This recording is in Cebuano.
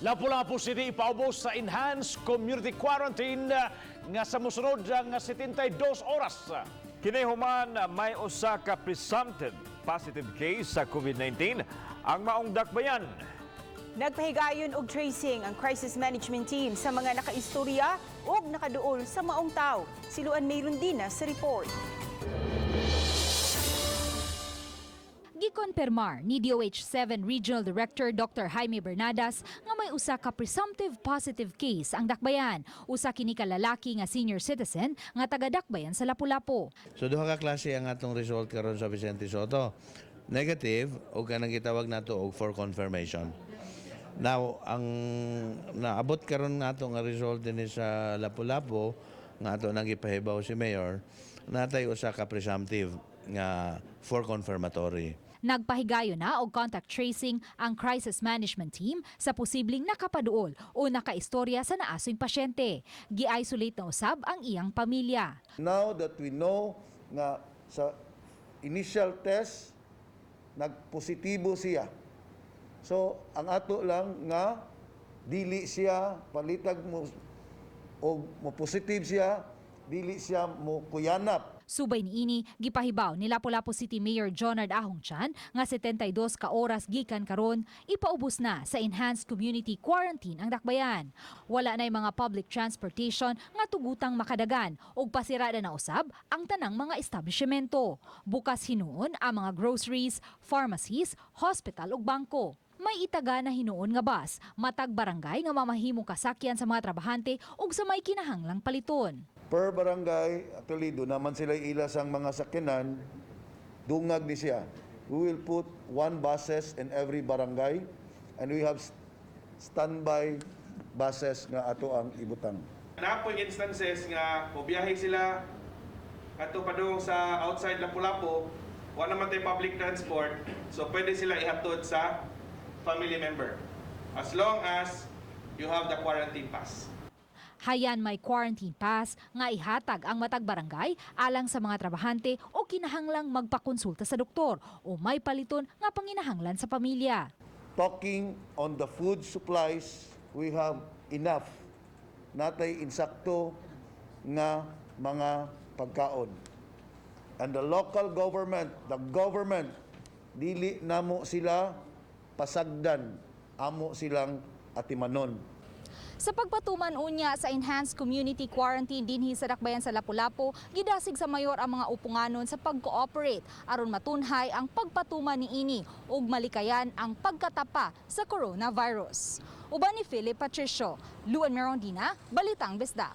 Lapu-Lapu City ipaubos sa enhanced community quarantine nga sa mosunod nga 72 oras. Kini human may usa ka presumptive positive case sa COVID-19 ang maong dakbayan. Nagpahigayon og tracing ang crisis management team sa mga nakaistorya ug nakaduol sa maong tao. Si Luan Mayron sa report. Gikonpermar ni DOH-7 Regional Director Dr. Jaime Bernadas nga may usa ka presumptive positive case ang dakbayan. Usa kini ka lalaki nga senior citizen nga taga dakbayan sa Lapu-Lapu. So duha ka klase ang atong result karon sa Vicente Soto. Negative o kanang gitawag nato og for confirmation. Now, ang naabot karon nato nga result dinhi sa Lapu-Lapu nga ato nang gipahibaw si Mayor, natay usa ka presumptive nga for confirmatory. Nagpahigayon na og contact tracing ang crisis management team sa posibleng nakapaduol o nakaistorya sa naasoy pasyente. Gi-isolate na usab ang iyang pamilya. Now that we know nga sa initial test, nagpositibo siya. So, ang ato lang nga dili siya palitag mo o mo positive siya, dili siya mo kuyanap. Subay niini, gipahibaw ni Lapu-Lapu City Mayor Jonard Ahong Chan nga 72 ka oras gikan karon ipaubos na sa enhanced community quarantine ang dakbayan. Wala na'y mga public transportation nga tugutang makadagan ug pasirada na usab ang tanang mga establishmento. Bukas hinuon ang mga groceries, pharmacies, hospital ug bangko. May itaga na hinuon nga bus, matag barangay nga mamahimong kasakyan sa mga trabahante ug sa may kinahanglang paliton. Per barangay, actually, duna man sila ila sang mga sakyanan, dungag ni siya. We will put one buses in every barangay and we have standby buses nga ato ang ibutang. Napoy instances nga mobiyahe sila adto padung sa outside Lapu-Lapu, wala man tay public transport, so pwede sila ihatod sa family member as long as you have the quarantine pass. Hayan may quarantine pass nga ihatag ang matag barangay alang sa mga trabahante o kinahanglang magpakonsulta sa doktor o may paliton nga panginahanglan sa pamilya. Talking on the food supplies, we have enough. Natay insakto nga mga pagkaon. And the local government, the government, dili namo sila pasagdan, amo silang atimanon. Sa pagpatuman unya sa enhanced community quarantine dinhi sa dakbayan sa Lapu-Lapu, gidasig sa mayor ang mga upunganon sa pag-cooperate aron matunhay ang pagpatuman niini ug malikayan ang pagkatapa sa coronavirus. Uban ni Philip Patricio, Luan Merondina, Balitang Bisdak.